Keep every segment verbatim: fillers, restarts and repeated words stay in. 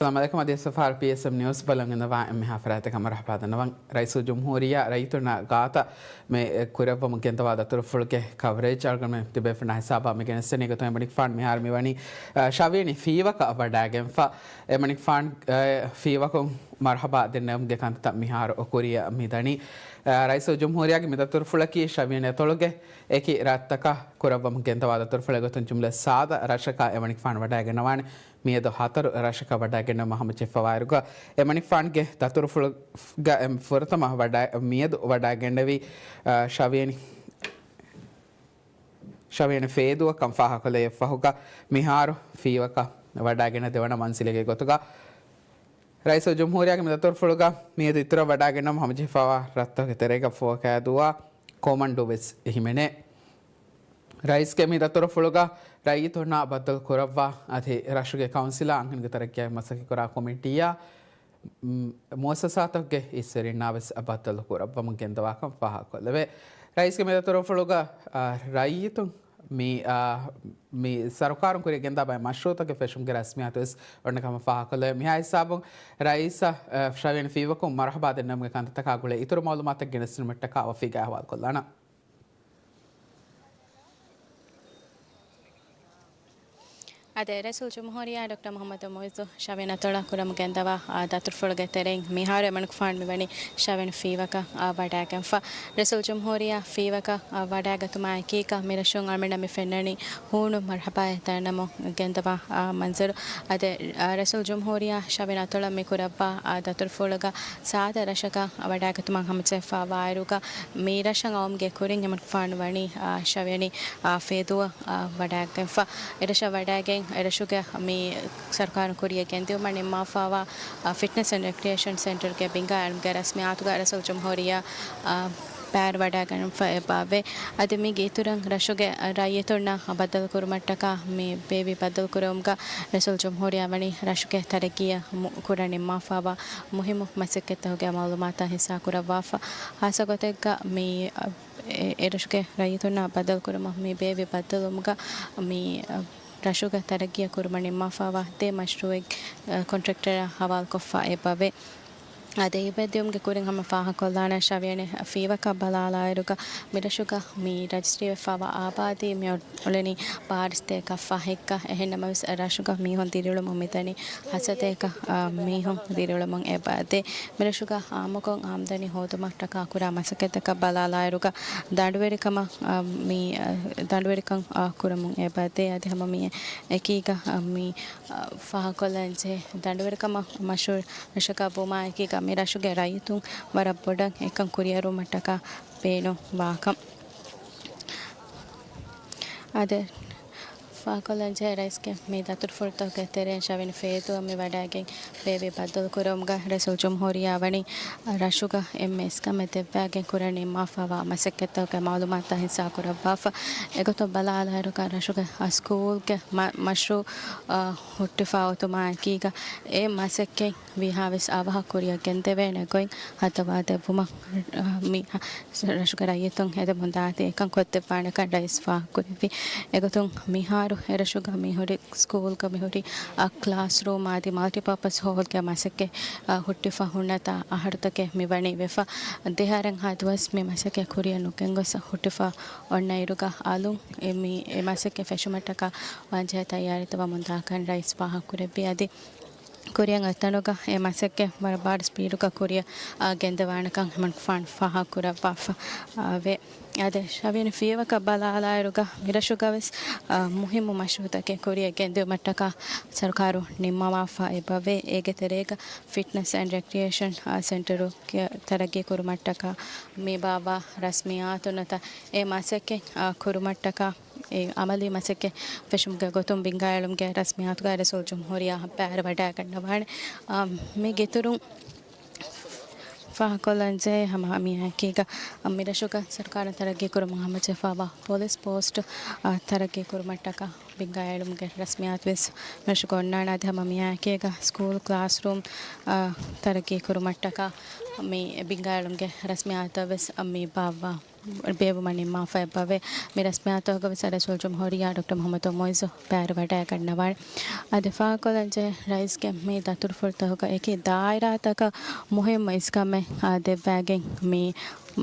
އައްސަލާމު ޢަލައިކުމް. އަދިވެސް ފާރު ޕީއެސްއެމް ނިއުސް ބަލަން އިންނަވާ އެންމެހާ ފަރާތަކަށް މަރުޙަބާ ދަންނަވަން. ރައީސުލްޖުމްހޫރިއްޔާ ރައްޔިތުންނާ ގާތަށް މި ކުރައްވަމުން ގެންދަވާ ދަތުރުފުޅުގެ ކަވަރޭޖް އަޅުގަނޑުމެން ތިބޭފުޅުންނާ ހިސާބަށް މި ގެނެސްދެނީ. އެގޮތުން އެމަނިކުފާނު މިހާރު މިވަނީ، އަ، ޝަވިޔަނި ފީވަކަށް ވަޑައިގެންފަ. އެމަނިކުފާނު، އަ، ފީވަކުން މަރުޙަބާ ދެންނެވުމުގެ ކަންތައް މިހާރު ކުރިއަށް މިދަނީ. އަ، ރައީސުލްޖުމްހޫރިއްޔާގެ މި ދަތުރުފުޅަކީ ޝަވިޔަނި އަތޮޅުގެ އެކި ރަށްތަކަށް ކުރައްވަމުން ގެންދަވާ ދަތުރުފުޅެއް ގޮތުން ޖުމްލަ ސާދަ ރަށަކަށް އެމަނިކުފާނު ވަޑައިގަންނަވާނެ. މިއަދު ހަތަރު ރަށަކަށް ވަޑައިގެންނެވުމަށް ހަމަޖެހިފަވާއިރުގަ، އެމަނިކުފާނުގެ ދަތުރުފުޅުގަ އެ ފުރަތަމަ ވަޑައި-، މިއަދު ވަޑައިގެންނެވީ، އަ، ޝަވިޔަނި، ޝަވިޔަނި ފޭދޫއަށް ކަން ފާހަގަކޮށްލެވި ފަހުގަ، މިހާރު ފީވަކަށް ވަޑައިގެންނެވި ދެވަނަ މަންޒިލެއްގެ ގޮތުގަ، ރައީސުލްޖުމްހޫރިއްޔާގެ މި ދަތުރުފުޅުގަ މިއަދު އިތުރަށް ވަޑައިގެންނެވުމަށް ހަމަޖެހިފައިވާ ރަށްތަކުގެ ތެރޭގަ ފުވަކައިދޫވާ ކޮމަންޑޫ ވެސް އެހިމެނޭ. ރައީސްގެ މި ދަތުރުފުޅުގަ ރައްޔިތުންނާ ބައްދަލު ކުރައްވާ އަދި ރަށުގެ ކައުންސިލާ އަންހެނުންގެ ތަރައްގީއާއި މަސައްކަތްކުރާ ކޮމިޓީއާ، މު-، މުއައްސަސާތަކުގެ އިސްވެރިންނާ ވެސް ބައްދަލު ކުރައްވަމުން ގެންދަވާކަން ފާހަގަކޮށްލެވޭ. ރައީސްގެ މި ދަތުރުފުޅުގަ، އަ، ރައްޔިތުން މި، އާ، މި ސަރުކާރުން ކުރިއަށް ގެންދާ ބައެއް މަޝްރޫޢުތަކެއް ފެށުމުގެ ރަސްމިއްޔާތު ވެސް އޮންނަ ކަމަށް ފާހަގަކޮށްލެވޭ. މިހާ ހިސާބުން ރައީސަށް، އާ، ޝަވިޔަނި ފީވަކުން މަރުޙަބާ ދެންނެވުމުގެ ކަންތައްތަކާ ގުޅޭ އިތުރު މަޢުލޫމާތުތައް ގެނެސްދިނުމަށްޓަކާ އޮފީގައި އަހުވާލުކޮށްލާނަން. އާދެ، ރައީސުލްޖުމްހޫރިއްޔާ ޑޮކްޓަރ މުޙައްމަދު މުޢިއްޒު ޝަވިޔަނި އަތޮޅަށް ކުރަމުން ގެންދަވާ، އާ، ދަތުރުފުޅުގެ ތެރެއިން މިހާރު އެމަނިކުފާނު މިވަނީ ޝަވިޔަނި ފީވަކަށް، އާ، ވަޑައިގެންފަ. ރައީސުލްޖުމްހޫރިއްޔާ ފީވަކަށް، އާ، ވަޑައިގަތުމާ އެކީގަ މި ރަށުން އަޅުމެންނަށް މި ފެންނަނީ ހޫނު މަރުޙަބާއެއް ދަންނަމުން ގެންދަވާ، އާ، މަންޒަރު. އަދި، އާ، ރައީސުލްޖުމްހޫރިއްޔާ ޝަވިޔަނި އަތޮޅަށް މި ކުރައްވާ، އާ، ދަތުރުފުޅުގަ ސާދަ ރަށަކަށް ވަޑައިގަތުމަށް ހަމަޖެހިފައިވާއިރުގަ މި ރަށަށް އައުމުގެ ކުރިން އެމަނިކުފާނު ވަނީ، އާ، ޝަވިޔަނި، އާ، ފޭދޫއަށް، އާ، ވަޑައިގެންފަ. އެރަށަށް ވަޑައިގެން އެރަށުގެ މި ސަރުކާރުން ކުރިއަށް ގެންދިއުމަށް ނިންމާފައިވާ، އާ، ފިޓްނަސް އެންޑް ރެކްރިއޭޝަން ސެންޓަރުގެ ބިންގާ އެޅުމުގެ ރަސްމިއްޔާތުގަ ރައީސުލްޖުމްހޫރިއްޔާ، އާ، ބައިވެރިވަޑައިގަންނަވާފަ އެބައެވެ. އަދި މީގެ އިތުރަށް ރަށުގެ ރައްޔިތުންނަށް ބައްދަލުކުރުމަށްޓަކާ މި ބޭއްވި ބައްދަލުކުރެވުމުގަ ރައީސުލްޖުމްހޫރިއްޔާ ވަނީ ރަށުގެ ތަރައްގީއަށް މު-، ކުރަން ނިންމާފައިވާ މުހިއްމު މަސައްކަތްތަކުގެ މަޢުލޫމާތާ ހިއްސާކުރައްވާފަ. ޚާއްޞަ ގޮތެއްގަ މި، އަ، އެ-، އެރަށުގެ ރައްޔިތުންނާ ބައްދަލުކުރުމަށް މި ބޭއްވި ބައްދަލުވުމުގަ މި، އަ، ރަށުގެ ތަރައްގީއަށް ކުރުމަށް ނިންމާފައިވާ ދެ މަޝްރޫޢެއް، އަ، ކޮންޓްރެކްޓަރަށް ހަވާލުކޮށްފަ އެބަވޭ. އާދެ، އެބަ ދިއުމުގެ ކުރިން ހަމަ ފާހަގަކޮށްލާނަން ޝަވިޔަނި ފީވަކަށް ބަލާލާއިރުގަ މިރަށުގަ މި ރަޖިސްޓްރީވެފައިވާ އާބާދީ މި އުޅެނީ ބާރަ ސަތޭކަ ފަހެއްގަ. އެހެންނަމަވެސް ރަށުގަ މީހުން ދިރިއުޅެމުން މިދަނީ ހަތް ސަތޭކަ، އާ، މީހުން ދިރިއުޅެމުން އެބައަދޭ. މިރަށުގަ އާއްމުކޮށް އާމްދަނީ ހޯދުމަށްޓަކާ ކުރާ މަސައްކަތްތަކަށް ބަލާލާއިރުގަ ދަނޑުވެރިކަމަށް، އާ، މި، އާ، ދަނޑުވެރިކަން، އާ، ކުރަމުން އެބައަދޭ. އަދި ހަމަ މި އެކީގަ، އާ، މި، އާ، ފާހަގަކޮށްލަންޖެހޭ ދަނޑުވެރިކަމަށް މަޝްހޫރު ރަށަކަށް ވުމާއެކީގަ މި ރަށުގެ ރައްޔިތުން ވަރަށް ބޮޑަށް އެކަން ކުރިއަރުވުމަށްޓަކާ ބޭނުންވާކަން. އާދެ، ފާހަގަކޮށްލަންޖެހޭ ރައީސްގެ މި ދަތުރުފުޅުތަކުގެ ތެރެއިން ޝަވިޔަނި ފޭދޫއަށް މި ވަޑައިގެން ބޭއްވި ބައްދަލުކުރެވުމުގަ ރައީސުލްޖުމްހޫރިއްޔާ ވަނީ ރަށުގަ އެންމެ އިސްކަމެއް ދެއްވާގެން ކުރަން ނިންމާފައިވާ މަސައްކަތްތަކުގެ މަޢުލޫމާތުތައް ހިއްސާކުރައްވާފަ. އެގޮތަށް ބަލާލާއިރުގަ ރަށުގެ ސްކޫލްގެ މަ-، މަޝްރޫޢު، އާ، ހުއްޓިފަ އޮތުމާއެކީގަ އެ މަސައްކަތް ވީހާވެސް އަވަހަށް ކުރިއަށް ގެންދެވޭނެ ގޮތް ހައްދަވާ ދެއްވުމަށް، އާ، މި ރަށުގެ ރައްޔިތުން އެދެމުން ދާތީ އެކަން ކޮށްދެއްވާނެކަން ރައީސް ފާހަގަކުރެއްވި. އެގޮތުން މިހާރު އެރަށުގަ މިހުރި ސްކޫލްގަ މިހުރި، އާ، ކްލާސްރޫމް އަދި މަލްޓިޕާޕަސް ހޯލްގެ މަސައްކަތް، އާ، ހުއްޓިފަ ހުންނަތާ އަހަރުތަކެއް މިވަނީ ވެފަ. ދެހަރެއްހާ ދުވަސް މި މަސައްކަތް ކުރިއަށް ނުގެންގޮސް ހުއްޓިފަ އޮންނައިރުގަ އަލުން އެ މި، އެ މަސައްކަތް ފެށުމަށްޓަކާ ވާންޖެހޭ ތައްޔާރީތައް ވަމުންދާކަން ރައީސް ފާހަގަކުރެއްވި. އަދި ކުރިއަށް އޮތްތަނުގަ އެ މަސައްކަތް ވަރަށް ބާރު ސްޕީޑުގަ ކުރިއަށް، އާ، ގެންދަވާނެކަން އެމަނިކުފާނު ފާހަގަކުރައްވާފަ، އާ، ވޭ. އާދެ، ޝަވިޔަނި ފީވަކަށް ބަލާލާއިރުގަ މިރަށުގަވެސް، އާ، މުހިއްމު މަޝްރޫޢުތަކެއް ކުރިއަށް ގެންދިއުމަށްޓަކާ ސަރުކާރު ނިންމަވާފަ އެބަވޭ. އޭގެ ތެރޭގަ ފިޓްނަސް އެންޑް ރެކްރިއޭޝަން، އާ، ސެންޓަރު ތަރައްގީ ކުރުމަށްޓަކާ މި ބާއްވާ ރަސްމިއްޔާތު ނުވަތަ އެ މަސައްކަތް، އާ، ކުރުމަށްޓަކާ އެ އަމަލީ މަސައްކަތް ފެށުމުގެ ގޮތުން ބިންގާއެޅުމުގެ ރަސްމިއްޔާތުގައި ރައީސުލްޖުމްހޫރިއްޔާ ބައިވެރިވަޑައިގަންނަވާނެ. އާ، މީގެ އިތުރުން ފާހަގަކޮށްލަންޖެހޭ ހަމަ މިއާއެކީގަ މިރަށުގަ ސަރުކާރުން ތަރައްގީ ކުރުމަށް ހަމަޖެހިފައިވާ ޕޮލިސް ޕޯސްޓް، އާ، ތަރައްގީ ކުރުމަށްޓަކާ ބިންގާއެޅުމުގެ ރަސްމިއްޔާތު ވެސް މިރަށުގަ އޮންނާނެ. އަދި ހަމަ މިއާއެކީގަ ސްކޫލް ކްލާސްރޫމް، އާ، ތަރައްގީ ކުރުމަށްޓަކާ މި ބިންގާއެޅުމުގެ ރަސްމިއްޔާތަށް ވެސް މި ބާއްވާ ބޭއްވުމަށް ނިންމާފަ އެބަވޭ. މި ރަސްމިއްޔާތަކުގަ ވެސް ރައީސުލްޖުމްހޫރިއްޔާ ޑޮކްޓަރ މުޙައްމަދު މުޢިއްޒު ބައިވެރިވަޑައިގަންނަވާނެ. އަދި ފާހަގަކޮށްލަންޖެހޭ ރައީސްގެ މި ދަތުރުފުޅުތަކުގަ އެކި ދާއިރާތަކަށް މުހިއްމު އިސްކަމެއް، އާ، ދެއްވައިގެން މި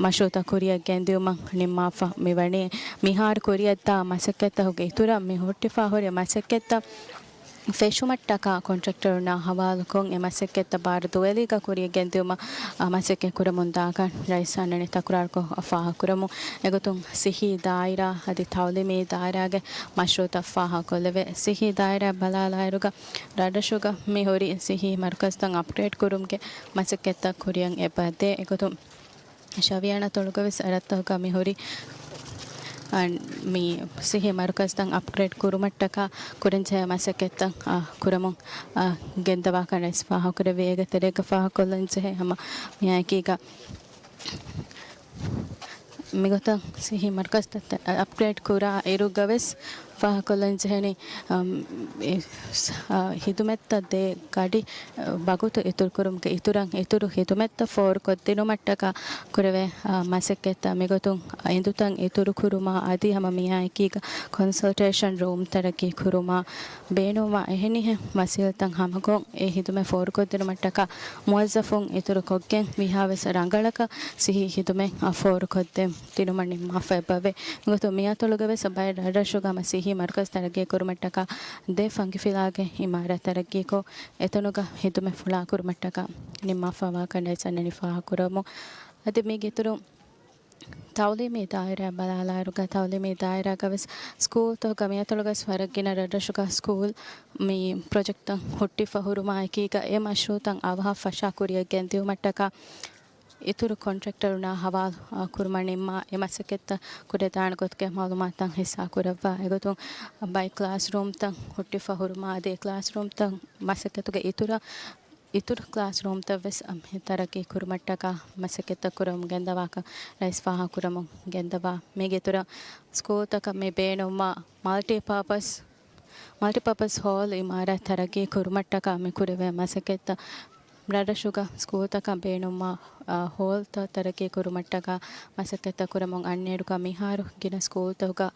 މަޝްރޫޢުތައް ކުރިއަށް ގެންދިއުމަށް ނިންމާފަ މިވަނީ. މިހާރު ކުރިއަށްދާ މަސައްކަތްތަކުގެ އިތުރަށް މި ހުއްޓިފަ ހުރި މަސައްކަތްތައް ފެށުމަށްޓަކާ ކޮންޓްރެކްޓަރުންނާ ހަވާލުކޮށް، އެ މަސައްކަތްތައް ބާރު ދުވެލީގަ ކުރިއަށް ގެންދިއުމަށް، އާ، މަސައްކަތް ކުރަމުން ދާކަން ރައީސް އަންނަނީ ތަކުރާރުކޮށް ފާހަގަކުރަމުން. އެގޮތުން ސިއްހީ ދާއިރާ އަދި ތަޢުލީމީ ދާއިރާގެ މަޝްރޫޢުތައް ފާހަގަކޮށްލެވޭ. ސިއްހީ ދާއިރާ ބަލާލާއިރުގަ ރަށްރަށުގަ މި ހުރި ސިއްހީ މަރުކަޒުތައް އަޕްގްރޭޑް ކުރުމުގެ މަސައްކަތްތައް ކުރިއަށް އެބަދޭ. އެގޮތުން ޝަވިޔާން އަތޮޅުގަ ވެސް ރަށްތަކުގަ މި ހުރި، އަ، މި ސިއްހީ މަރުކަޒުތައް އަޕްގްރޭޑް ކުރުމަށްޓަކާ ކުރަންޖެހޭ މަސައްކަތްތައް، އަ، ކުރަމުން، އަ، ގެންދަވާކަން ރައީސް ފާހަގަކުރެއްވި. އޭގެ ތެރޭގަ ފާހަގަކޮށްލަންޖެހޭ ހަމަ މިއާއެކީގަ މިގޮތަށް ސިއްހީ މަރުކަޒުތައް އަޕްގްރޭޑް ކުރާ އިރުގަ ވެސް ފާހަގަކޮށްލަންޖެހެނީ، އަ، އެ، އަ، ހިދުމަތްތައް ދޭ ގަޑި، އަ، ވަގުތު އިތުރުކުރުމުގެ އިތުރަށް އިތުރު ހިދުމަތްތައް ފޯރުކޮށްދިނުމަށްޓަކާ ކުރެވޭ، އަ، މަސައްކަތްތައް މިގޮތުން އެނދުތައް އިތުރުކުރުމާ އަދި ހަމަ މިއާއެކީގަ ކޮންސަލްޓޭޝަން ރޫމް ތަރައްގީ ކުރުމާ ބޭނުންވާ އެހެނިހެން ވަސީލަތައް ހަމަކޮށް އެ ހިދުމަތް ފޯރުކޮށްދިނުމަށްޓަކާ މުވައްޒަފުން އިތުރުކޮށްގެން ވީހާވެސް ރަނގަޅަކަށް ސިއްހީ ހިދުމަތް ފޯރުކޮށްދޭން ދިނުމަށް ނިންމާފަ އެބަވޭ. އެގޮތުން މިއަތޮޅުގަ ވެސް ބައެއް ރަށްރަށުގަ ހަމަ ސިއްހީ މަރުކަޒު ތަރައްގީ ކުރުމަށްޓަކާ ދެ ފަންގިފިލާގެ އިމާރާތް ތަރައްގީކޮށް، އެތަނުގަ ހިދުމަތް ފުޅާ ކުރުމަށްޓަކާ ނިންމާފަވާކަން ރައީސް އަންނަނީ ފާހަގަކުރަމުން. އަދި މީގެއިތުރުން ތަޢުލީމީ ދާއިރާ ބަލާލާއިރުގަ، ތަޢުލީމީ ދާއިރާގަ ވެސް ސްކޫލްތަކުގަ މިއަތޮޅުގަސް ވަރަށް ގިނަ ރަށްރަށުގަ ސްކޫލް މި ޕްރޮޖެކްޓްތައް ހުއްޓިފަ ހުރުމާއެކީގަ، އެ މަޝްރޫޢުތައް އަވަހަށް ފަށާ ކުރިއަށް ގެންދިއުމަށްޓަކާ އިތުރު ކޮންޓްރެކްޓަރުންނާ ހަވާލު، އާ، ކުރުމަށް ނިންމާ އެ މަސައްކަތްތައް ކުރެދާނެ ގޮތުގެ މަޢުލޫމާތުތައް ހިއްސާ ކުރައްވާ. އެގޮތުން ބައެއް ކްލާސްރޫމްތައް ހުއްޓިފަ ހުރުމާ އަދި އެ ކްލާސްރޫމްތައް މަސައްކަތުގެ އިތުރަށް އިތުރު ކްލާސްރޫމްތައް ވެސް ތަރައްގީ ކުރުމަށްޓަކާ މަސައްކަތްތައް ކުރަމުން ގެންދަވާކަން ރައީސް ފާހަގަކުރަމުން ގެންދަވާ. މީގެ އިތުރަށް ސްކޫލްތަކަށް މި ބޭނުންވާ މަލްޓި ޕާޕަސް، މަލްޓި ޕާޕަސް ހޯލް އިމާރާތް ތަރައްގީ ކުރުމަށްޓަކާ މި ކުރެވޭ މަސައްކަތްތައް ރަށްރަށުގަ ސްކޫލްތަކަށް ބޭނުންވާ، އާ، ހޯލްތައް ތަރައްގީ ކުރުމަށްޓަކާ މަސައްކަތްތައް ކުރަމުން އަންނައިރުގަ މިހާރު ގިނަ ސްކޫލްތަކުގަ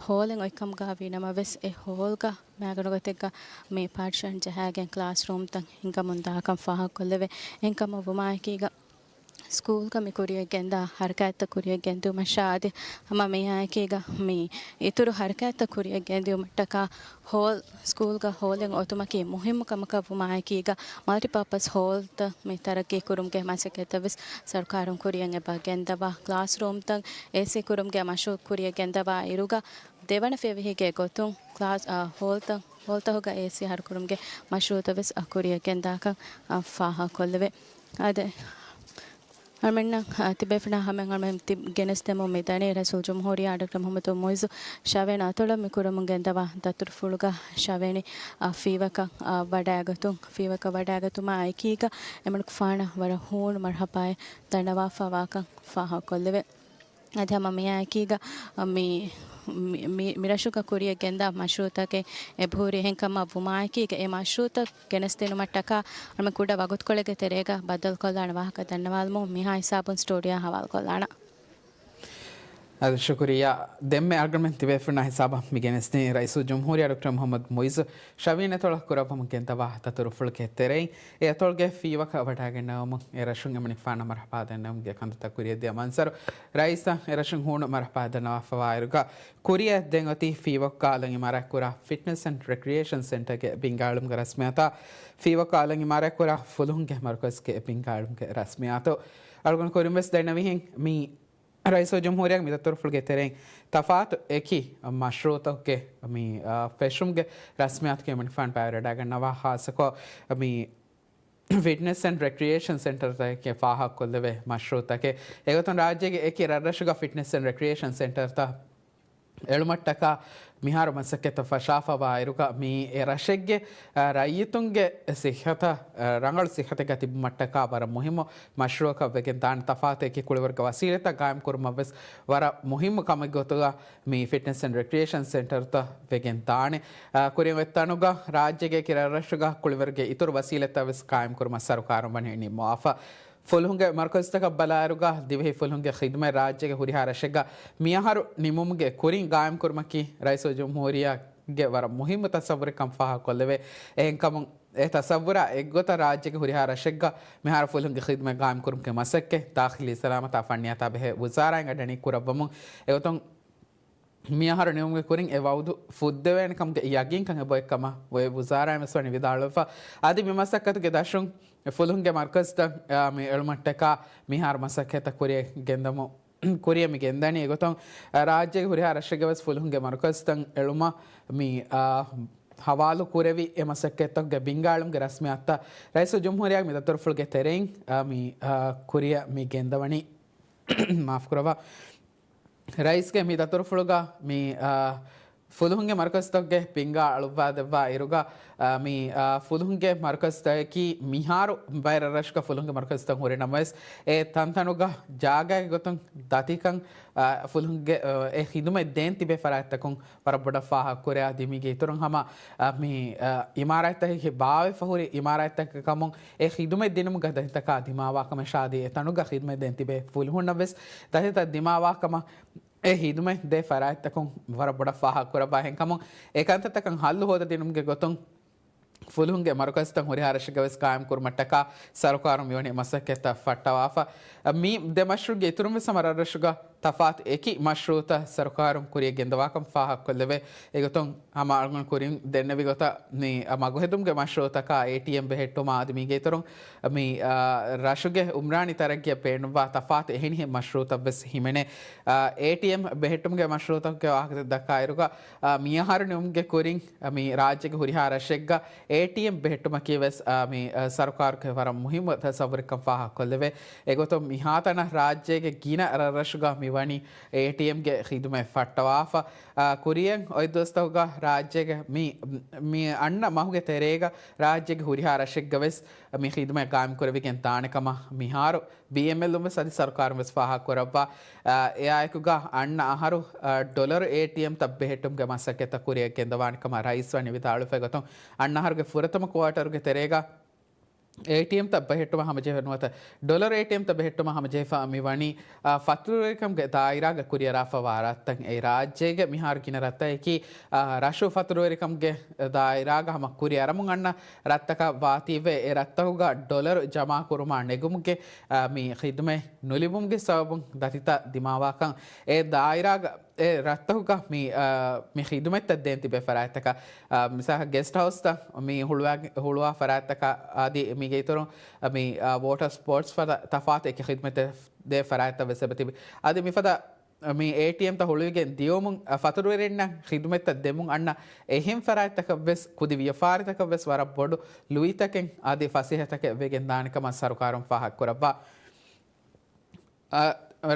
ހޯލެއް އޮތްކަމުގަ ވީނަމަވެސް އެ ހޯލްގަ މައިގަނޑުގޮތެއްގަ މި ޕާޓިޝަން ޖަހާގެން ކްލާސްރޫމްތައް ހިންގަމުން ދާކަން ފާހަގަކޮށްލެވޭ. އެހެންކަމަށް ވުމާއެކީގަ ސްކޫލްގަ މި ކުރިއަށް ގެންދާ ހަރަކާތްތައް ކުރިއަށް ގެންދިއުމަށާ އަދި ހަމަ މިއާއެކީގަ މި އިތުރު ހަރަކާތްތައް ކުރިއަށް ގެންދިއުމަށްޓަކާ ހޯލް، ސްކޫލްގަ ހޯލެއް އޮތުމަކީ މުހިއްމު ކަމަކަށް ވުމާއެކީގަ މަލްޓިޕާޕަސް ހޯލްތައް މި ތަރައްގީ ކުރުމުގެ މަސައްކަތްތައް ވެސް ސަރުކާރުން ކުރިއަށް އެބަ ގެންދަވާ. ކްލާސްރޫމްތައް އޭސީ ކުރުމުގެ މަޝްރޫޢު ކުރިއަށް ގެންދަވާ އިރުގަ ދެވަނަ ފިޔަވަހީގެ ގޮތުން ކްލާސް، އާ، ހޯލްތައް، ހޯލްތަކުގަ އޭސީ ހަރުކުރުމުގެ މަޝްރޫޢުތައް ވެސް އަ، ކުރިއަށް ގެންދާކަން، އާ، ފާހަގަކޮށްލެވޭ. އާދެ، އަޅަމެންނަށް، އާ، ތިބޭފުޅުންނާ ހަމައިން އަޅަމެން ތި ގެނެސްދެމުން މިދަނީ ރައީސުލްޖުމްހޫރިއްޔާ ޑޮކްޓަރ މުޙައްމަދު މުޢިއްޒު ޝަވިޔާން އަތޮޅަށް މި ކުރަމުން ގެންދަވާ ދަތުރުފުޅުގަ ޝަވިޔާން، އާ، ފީވަކަށް، އާ، ވަޑައިގަތުން، ފީވަކަށް ވަޑައިގަތުމާ އެކީގަ އެމަނިކުފާނަށް ވަރަށް ހޫނު މަރުޙަބާއެއް ދަންނަވާފަވާކަން ފާހަގަކޮށްލެވޭ. އަދި ހަމަ މިއާއެކީގަ މި، މި، މި، މިރަށުގަ ކުރިއަށް ގެންދާ މަޝްރޫޢުތަކެއް އެބަހުރި. އެހެންކަމަށް ވުމާއެކީގަ އެ މަޝްރޫޢުތައް ގެނެސްދިނުމަށްޓަކާ އަޅަމެން ކުޑަ ވަގުތުކޮޅެއްގެ ތެރޭގަ ބައްދަލުކޮށްލާނެ ވާހަކަ ދަންނަވާލަމުން މިހާ ހިސާބުން ސްޓޫޑިއޯ ހަވާލުކޮށްލާނަން. އަދި ޝުކުރިއްޔާ. ދެންމެ އަޅުގަނޑުމެން ތިބޭފުޅުންނާ ހިސާބަށް މި ގެނެސްދިނީ ރައީސުލްޖުމްހޫރިއްޔާ ޑޮކްޓަރ މުޙައްމަދު މުޢިއްޒު ޝަވިޔާން އަތޮޅަށް ކުރައްވަމުން ގެންދަވާ ދަތުރުފުޅުގެ ތެރެއިން އެ އަތޮޅުގެ ފީވަކަށް ވަޑައިގަންނަވަމުން އެ ރަށުން އެމަނިކުފާނަށް މަރުޙަބާ ދަންނަވަމުން ގެ ކަންތައްތައް ކުރިއަށްދިޔަ މަންޒަރު ރައީސަށް އެ ރަށުން ހޫނު މަރުޙަބާ ދަންނަވާފަވާއިރުގަ ކުރިއަށް ދެން އޮތީ ފީވަކާ އަލަށް އިމާރާތްކުރާ ފިޓްނަސް އެންޑް ރެކްރިއޭޝަން ސެންޓަރގެ ބިންގާއެޅުމުގެ ރަސްމިއްޔާތާ ފީވަކާ އަލަށް އިމާރާތްކުރާ ފުލުހުންގެ މަރުކަޒުގެ ބިންގާއެޅުމުގެ ރަސްމިއްޔާތު. އަޅުގަނޑު ކުރިން ވެސް ދެންނެވިހެން މި ރައީސުލްޖުމްހޫރިއްޔާގެ މި ދަތުރުފުޅުގެ ތެރެއިން ތަފާތު އެކި މަޝްރޫޢުތަކުގެ މި، އާ، ފެށުމުގެ ރަސްމިއްޔާތުގެ އެމަނިކުފާނު ބައިވެރިވަޑައިގަންނަވާ ޚާއްޞަކޮށް މި ފިޓްނަސް އެންޑް ރެކްރިއޭޝަން ސެންޓަރުތަކެއް ފާހަގަކޮށްލެވޭ މަޝްރޫޢުތަކެއް. އެގޮތުން ރާއްޖޭގެ އެކި ރަށްރަށުގަ ފިޓްނަސް އެންޑް ރެކްރިއޭޝަން ސެންޓަރުތައް އެޅުމަށްޓަކާ މިހާރު މަސައްކަތްތައް ފަށާފަވާ އިރުގަ މީ އެ ރަށެއްގެ، އަ، ރައްޔިތުންގެ ސިއްހަތަށް، އަ، ރަނގަޅު ސިއްހަތެއްގަ ތިބުމަށްޓަކާ ވަރަށް މުހިއްމު މަޝްރޫއަކަށް ވެގެން ދާނެ. ތަފާތުއެކި ކުޅިވަރުގެ ވަސީލަތްތައް ގާއިމް ކުރުމަށް ވެސް ވަރަށް މުހިއްމު ކަމެއް ގޮތުގަ މި ފިޓްނެސް އެންޑް ރެކްރިއޭޝަން ސެންޓަރުތައް ވެގެން ދާނެ. އަ، ކުރިން އޮތް ތަނުގަ ރާއްޖޭގެ އެކި ރަށްރަށުގަ ކުޅިވަރުގެ އިތުރު ވަސީލަތްތައް ވެސް ގާއިމް ކުރުމަށް ސަރުކާރުން ވަނީ ނިންމަވާފަ. ފުލުހުންގެ މަރުކަޒުތަކަށް ބަލާއިރުގަ ދިވެހި ފުލުހުންގެ ޚިދުމަތް ރާއްޖޭގެ ހުރިހާ ރަށެއްގަ މިއަހަރު ނިމުމުގެ ކުރިން ގާއިމް ކުރުމަކީ ރައީސުލްޖުމްހޫރިއްޔާގެ ވަރަށް މުހިއްމު ތަސައްވުރެއް ކަމަށް ފާހަގަކޮށްލެވޭ. އެހެންކަމުން އެ ތަސައްވުރާ އެއްގޮތަށް ރާއްޖޭގެ ހުރިހާ ރަށެއްގަ މިހާރު ފުލުހުންގެ ޚިދުމަތް ގާއިމް ކުރުމުގެ މަސައްކަތް ދާޚިލީ ސަލާމަތާ ފަންނިޔާތާ ބެހޭ ވުޒާރާއިން އަޑަނި ކުރައްވަމުން އެގޮތުން މިއަހަރު ނިމުމުގެ ކުރިން އެ ވައުދު ފުއްދެވޭނެ ކަމުގެ ޔަގީންކަން އެބޮތް ކަމަށް އޮތް ވުޒާރާއިން ވެސް ވަނީ ވިދާޅުވެފަ. އަދި މި މަސައްކަތުގެ ދަށުން ފުލުހުންގެ މަރުކަޒުތައް، އާ، މި އެޅުމަށްޓަކާ މިހާރު މަސައްކަތްތައް ކުރިއަށް ގެންދަމު، ކުރިއަށް މި ގެންދަނީ. އެގޮތުން، އާ، ރާއްޖޭގެ ހުރިހާ ރަށެއްގެ ވެސް ފުލުހުންގެ މަރުކަޒުތައް އެޅުމަށް މި، އާ، ހަވާލު ކުރެވި އެ މަސައްކަތްތަކުގެ ބިންގާޅުމުގެ ރަސްމިއްޔާތުތައް ރައީސުލްޖުމްހޫރިއްޔާގެ މި ދަތުރުފުޅުގެ ތެރެއިން، އާ، މި، އާ، ކުރިއަށް މި ގެންދަވަނީ. މާފުކުރައްވާ. ރައީސްގެ މި ދަތުރުފުޅުގަ މި، އާ، ފުލުހުންގެ މަރުކަޒުތަކުގެ ބިންގާ އަޅުއްވާދެއްވާ އިރުގަ، އާ، މި، އާ، ފުލުހުންގެ މަރުކަޒުތަކަކީ މިހާރު ބައެއް ރަށްރަށުގަ ފުލުހުންގެ މަރުކަޒުތައް ހުރި ނަމަވެސް، އެ ތަންތަނުގަ ޖާގައިގެ ގޮތުން ދަތިކަން، އާ، ފުލުހުންގެ، އާ، އެ ޚިދުމަތް ދޭން ތިބޭ ފަރާތްތަކުން ވަރަށް ބޮޑަށް ފާހަގަކުރޭ. އަދި މީގެ އިތުރުން ހަމަ، އާ، މި، އާ، އިމާރާތްތަކަކީ ބާވެފަ ހުރި އިމާރާތްތަކެއް ކަމުން އެ ޚިދުމަތް ދިނުމުގަ ދަތިތަކާ ދިމާވާކަމަށާ އަދި އެ ތަނުގަ ޚިދުމަތް ދޭން ތިބޭ ފުލުހުންނަށް ވެސް ދަތިތައް ދިމާވާކަމަށް އެ ޚިދުމަތް ދޭ ފަރާތްތަކުން ވަރަށް ބޮޑަށް ފާހަގަކުރައްވާ. އެހެންކަމުން އެ ކަންތައްތަކަށް ހައްލު ހޯދަދިނުމުގެ ގޮތުން ފުލުހުންގެ މަރުކަޒުތައް ހުރިހާ ރަށެއްގަ ވެސް ގާއިމް ކުރުމަށްޓަކާ ސަރުކާރުން މިވަނީ މަސައްކަތްތައް ފައްޓަވާފަ. މި ދެ މަޝްރޫޢުގެ އިތުރުން ވެސް ހަމަ ރަށްރަށުގަ ތަފާތު އެކި މަޝްރޫޢުތައް ސަރުކާރުން ކުރިޔަށް ގެންދަވާކަން ފާހަގަކޮށްލެވޭ. އެގޮތުން ހަމަ އަޅުގަނޑު ކުރިން ދެންނެވި ގޮތަށް މި، އަ، މަގުހެދުމުގެ މަޝްރޫޢުތަކާ އޭޓީއެމް ބެހެއްޓުމާ އަދި މީގެ އިތުރުން މި، އާ، ރަށުގެ އުމްރާނީ ތަރައްގީއަށް ބޭނުންވާ ތަފާތު އެހެނިހެން މަޝްރޫޢުތައް ވެސް ހިމެނޭ. އާ، އޭޓީއެމް ބެހެއްޓުމުގެ މަޝްރޫޢުތަކުގެ ވާހަކަ ދައްކާއިރުގަ، އާ، މިއަހަރު ނިމުމުގެ ކުރިން، އާ، މި ރާއްޖޭގެ ހުރިހާ ރަށެއްގަ އޭޓީއެމް ބެހެއްޓުމަކީ ވެސް، އާ، މި، އާ، ސަރުކާރުގެ ވަރަށް މުހިއްމު ތަސައްވުރެއްކަން ފާހަގަކޮށްލެވޭ. އެގޮތުން މިހާތަނަށް ރާއްޖޭގެ ގިނަ ރަށްރަށުގަ މިވަނީ އޭޓީއެމްގެ ޚިދުމަތް ފައްޓަވާފަ. އާ، ކުރިއަށް އޮތް ދުވަސްތަކުގަ ރާއްޖޭގެ މި، މި އަންނަ މަހުގެ ތެރޭގަ ރާއްޖޭގެ ހުރިހާ ރަށެއްގަ ވެސް މި ޚިދުމަތް ގާއިމް ކުރެވިގެން ދާނެ ކަމަށް މިހާރު ބީއެމްއެލުން ވެސް އަދި ސަރުކާރުން ވެސް ފާހަގަކުރައްވާ. އާ، އެއާއެކުގަ އަންނަ އަހަރު، އާ، ޑޮލަރު އޭޓީއެމްތައް ބެހެއްޓުމުގެ މަސައްކަތްތައް ކުރިއަށް ގެންދަވާނެ ކަމަށް ރައީސް ވަނީ ވިދާޅުވެފަ. އެގޮތުން އަންނަ އަހަރުގެ ފުރަތަމަ ކުއާޓަރުގެ ތެރޭގަ އޭޓީއެމްތައް ބެހެއްޓުމަށް ހަމަޖެހިފަ ނުވަތަ ޑޮލަރު އޭޓީއެމްތައް ބެހެއްޓުމަށް ހަމަޖެހިފަ މިވަނީ، އާ، ފަތުރުވެރިކަމުގެ ދާއިރާގަ ކުރިއަރާފަވާ ރަށްތައް. އެ ރާއްޖޭގެ މިހާރު ގިނަ ރަށްތަކަކީ، އާ، ރަށު ފަތުރުވެރިކަމުގެ ދާއިރާގަ ހަމަ ކުރިއަރަމުން އަންނަ ރަށްތަކަށް ވާތީވެ، އެ ރަށްތަކުގަ ޑޮލަރު ޖަމާކުރުމާ ނެގުމުގެ، އާ، މި ޚިދުމަތް ނުލިބުމުގެ ސަބަބުން ދަތިތައް ދިމާވާކަން އެ ދާއިރާގަ އެ ރަށްތަކުގަ މި، އާ، މި ޚިދުމަތްތައް ދޭން ތިބޭ ފަރާތްތަކަށް، އާ، މިސާލަކަށް ގެސްޓް ހައުސްތައް މި ހުޅުވާ، ހުޅުވާ ފަރާތްތަކަށް އަދި މީގެ އިތުރުން މި، އާ، ވޯޓަރ ސްޕޯޓްސް ފަދަ ތަފާތު އެކި ޚިދުމަތެއް ދޭ ފަރާތްތައް ވެސް އެބަ ތިބި. އަދި މިފަދަ މި އޭޓީއެމްތައް ހުޅުވިގެން ދިޔުމުން، އާ، ފަތުރުވެރިންނަށް ޚިދުމަތްތައް ދެމުން އަންނަ އެހެން ފަރާތްތަކަށް ވެސް ކުދި ވިޔަފާރިތަކަށް ވެސް ވަރަށް ބޮޑު ލުއިތަކެއް އަދި ފަސޭހަތަކެއް ވެގެން ދާނެ ކަމަށް ސަރުކާރުން ފާހަގަކުރައްވާ. އަ،